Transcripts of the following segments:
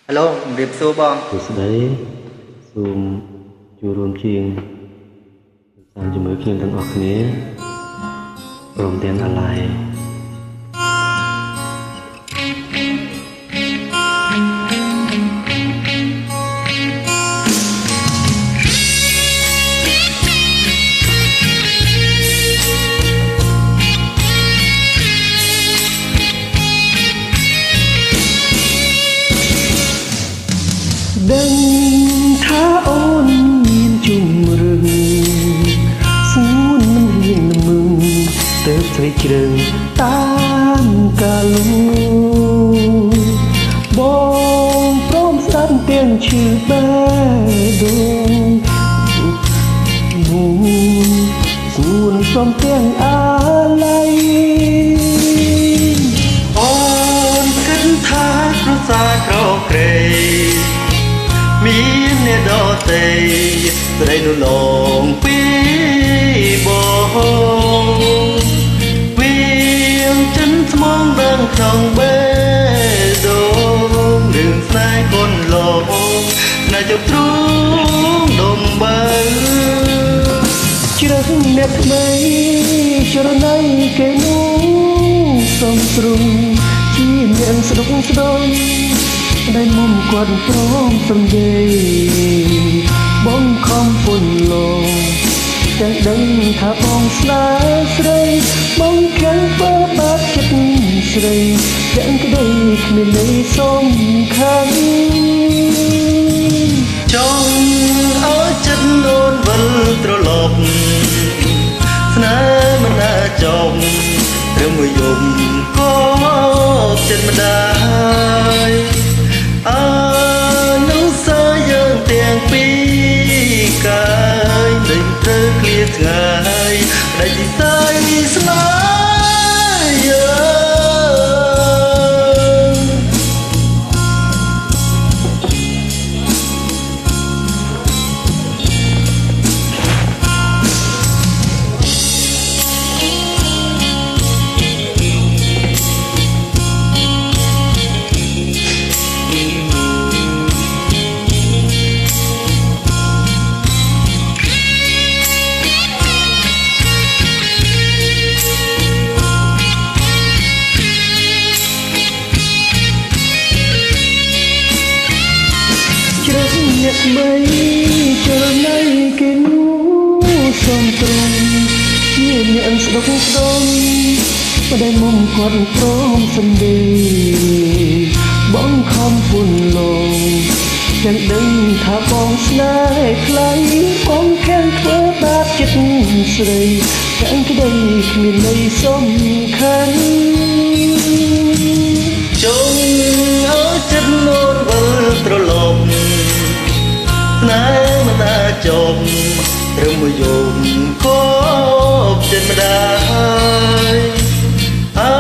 Hello ជំរាបសួរបង សួស្តីសូមចូលរួមជាងតាមជាមួយខ្ញុំទាំងអស់គ្នាព្រមទាំងអាឡ័យដឹងថាអូនមានជំរឿស្ងួនមិនហ៊ានមឹងទៅស្រីជ្រើងតាមកាលូបងព្រមស្ដាប់ទាំងឈឺបេះដូងស្ងួនព្រមទាំងអាល័យ អូនគិតថាគ្រួសារក្រក្រៃមានអ្នកដទៃស្រីនោះលងពីបងវៀងចិនស្មងដឹងក្នុងបេះដូងរឿងស្នេហ៍កូនលងស្នេហ៍ជប់ទ្រូងដុំបើ ជ្រើសអ្នកថ្មីចរណៃគេនោះសំទ្រុងជាអ្នកស្ដុកស្ដុំដែលមុំគាត់ព្រមសំដីបងខំពុនលងទាំងដឹងថាបងស្នេហ៍ស្រីបងខាំងបើបាក់ចិត្តស្រីទាំងក្តីគ្មានន័យសំខាន់ ចង់ឲ្យចិត្តអូនវិលត្រឡប់ស្នេហ៍មិនអាចចប់ឬមួយយំក៏ចិត្តម្ដាយអើនឹងសាយើងទាំងពីរកាយដេញត្រូវឃ្លាឆ្ងាយដាច់ស័យស្នេហ៍យើង ជ្រើសអ្នកថ្មីចរណៃគេនោះសំទ្រុងជាអ្នកស្ដុកស្ដុំប្តីមុំគាត់ព្រមសំដីបងខំពុនលងទាំងដឹងថាបងស្នេហ៍ថ្លៃបងខាំងធ្វើបាបចិត្តស្រីទាំងក្តីគ្មានន័យសំខាន់ ចង់ឲ្យចិត្តអូនវិលត្រឡប់ស្នេហ៍មិនអាចចប់ឬមួយយំគប់ចិត្តម្ដាយអើ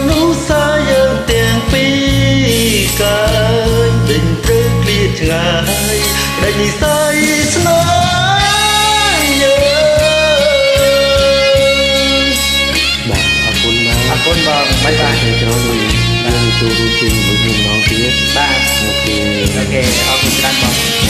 នោះសាយើងទាំងពីរកាយដេញត្រូវឃ្លាឆ្ងាយដាច់និស័យស្នេហ៍យើង បាទអរគុណបាទ អរគុណបងបាយបាយ ពេលក្រោយយើងចូលរួមជាមួយខ្ញុំម្ដងទៀត បាទ អូខេ អូខេអរគុណច្រើនបង